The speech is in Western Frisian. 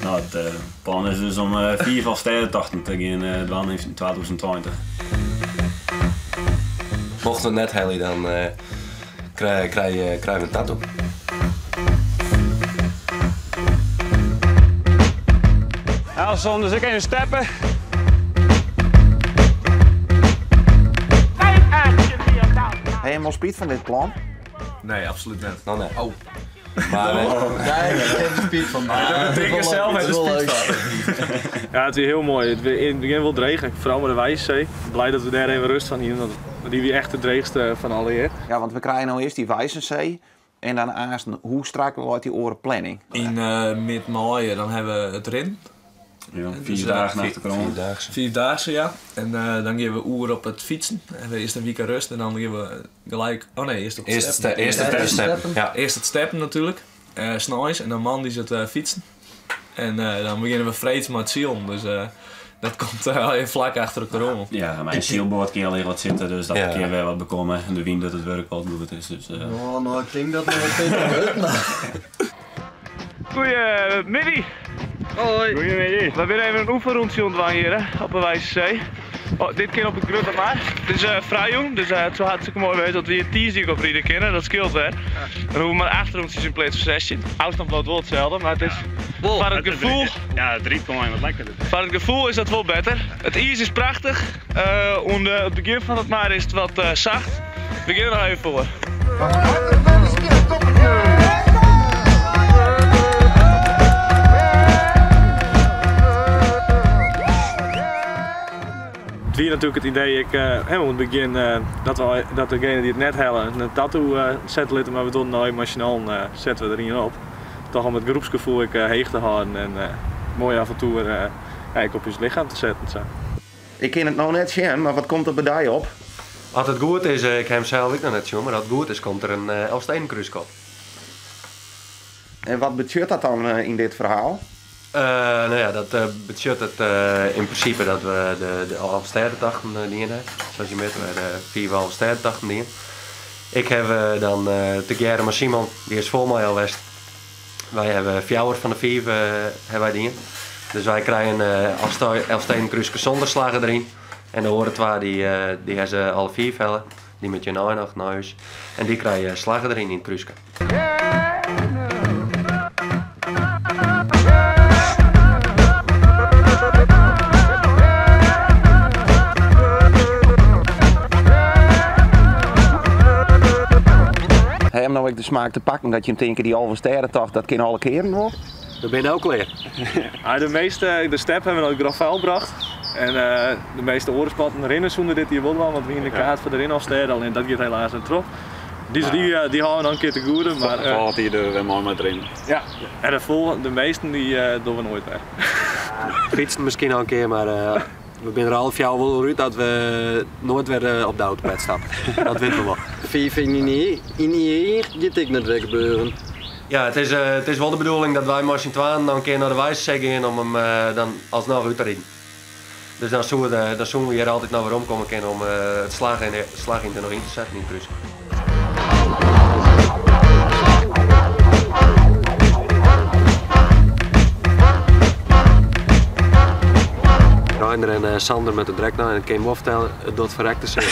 No, it eh, plan is dus om eh, fiif Alvestêdetochten te gean eh, dwaan yn 2020. Mocht it net helje, dan krije krije we in tattoo. Elson, dus ik even steppen. Ha je wol spyt fan dit plan? Nee, absoluut net. No, nee. Oh. Maar, Nee, ik heb er spyt fan. Ik denk er zelf het spyt fan. Ja, it wie hiel moai. It wie yn it begjin wol dreech, foaral mei de Weissensee. Blij dat we dêr even rêst fan hienen, want dy wie echt de dreechste fan allegear. Ja, want we krije no earst dy Weissensee en dan aansten, hoe strak leit dy oare planning? Yn mid-maaie dan ha we it rinnen. Ja, fiif dagen achter elkoar. Vierdaagse. Vierdaagse, ja. En dan gean we oer op it fytsen. En we earst in wike rêst en dan gean we gelyk. Oh nee, earst op it Earst steppen. earst it steppen. Ja. Earst it steppen natuerlik, sneins en dan moandeis it fytsen. En dan begjinne we freeds mei it silen, dus dat komt allegear flak achter elkoar oan. Ja, mei in sylboat kin allinnich wat sitte, dus dat Ja. kin wer wat bekomme. En de wyn docht it wurk wat goed is. Dus, Oh, no, ik tink dat it noch wat better wurdt, mar. Goeiemiddei! Hoi. Goeiemiddei. We binne even in oefenrûntsje oan it dwaan hjir hè, op de Weissensee. Oh, dit kin op de Grutte Mar. It is frijjûn, dus it soe hartstikke moai wêze dat we hjir tiisdei ek op ride kinne. Dat skeelt wer. Dan hoege we mar 8 rûntsjes yn pleats fan 16. Ôfstân bliuwt wol itselde, mar it is foar it gefoel. Ja, it rydt gewoan wat lekkerder. Foar it gefoel is dat wol better. It iis is prachtich. Oan it begjin fan it mar is it wat sacht. We gean der noch even foar. It wie natuerlik it idee ek helemaal oan it begjin dat we dat degene dy't it net helle in tattoo sette litte, mar we dogge no even mei syn allen sette we der ien op. Toch om it groepsgefoel ek heech te hâlden en moai avontoer ek op ús lichem te setten. Sa. Ik kin it no net sjen, mar wat komt der by dy op? As it goed is, ik ha him sels ek noch net sjoen, mar as it goed is komt der in Elfstedenkrúske op. En wat betsjut dat dan yn dit ferhaal? No ja, dat betsjut it yn prinsipe dat we de Alvestêdetochten dien ha. Sa't je witte, we ha de fiif Alvestêdetochten dien. Ik ha dan tegearre mei Simon, dy is foar my al west. Wy hawwe fjouwer fan de fiif ha wy dien. Dus wy krije in Elfstedenkrúske sûnder slagge deryn. En de oare twa dy, dy ha se alle fiif helle. Dy moatte hjirnei noch nei ús. En dy krije slagge deryn yn it krúske. Ha jim no ek de smaak te pakken dat jim tinke dy Alvestêdetocht dat kin alle kearen wol? We binne no klear. Ja, de measte, de step ha we nei it grofvuil brocht. En de measte oare sporten rinne sûnder dit jier wol dwaan, want we hiene de kaart foar de rinalvestêde, allinnich dat giet helaas net troch. Dus dy, dy hâlde we noch in kear te goede. Mar, Folgjend jier dogge we wer mei mei it rinnen. Ja, en de, fol, de measten dy dogge we noait wer. Fytsen miskien noch in kear, mar we binne der alle fjouwer wol oer út dat we noait wer op de autopet stappe. Dat witte we wol. Fiif yn ien jier giet ek net wer gebeuren. Ja, it is wol de bedoeling dat wy mei syn twaen dan in kear nei de Weissensee gean om him dan alsnoch út te riden. Dus dan soe dan soene we hjir altyd noch werom komme kinne om it slach yn slach yn der noch yn te setten yn it krúske. Reinder en Sander moatte drekt nei en ik kin wol fertelle, it docht ferrekte sear.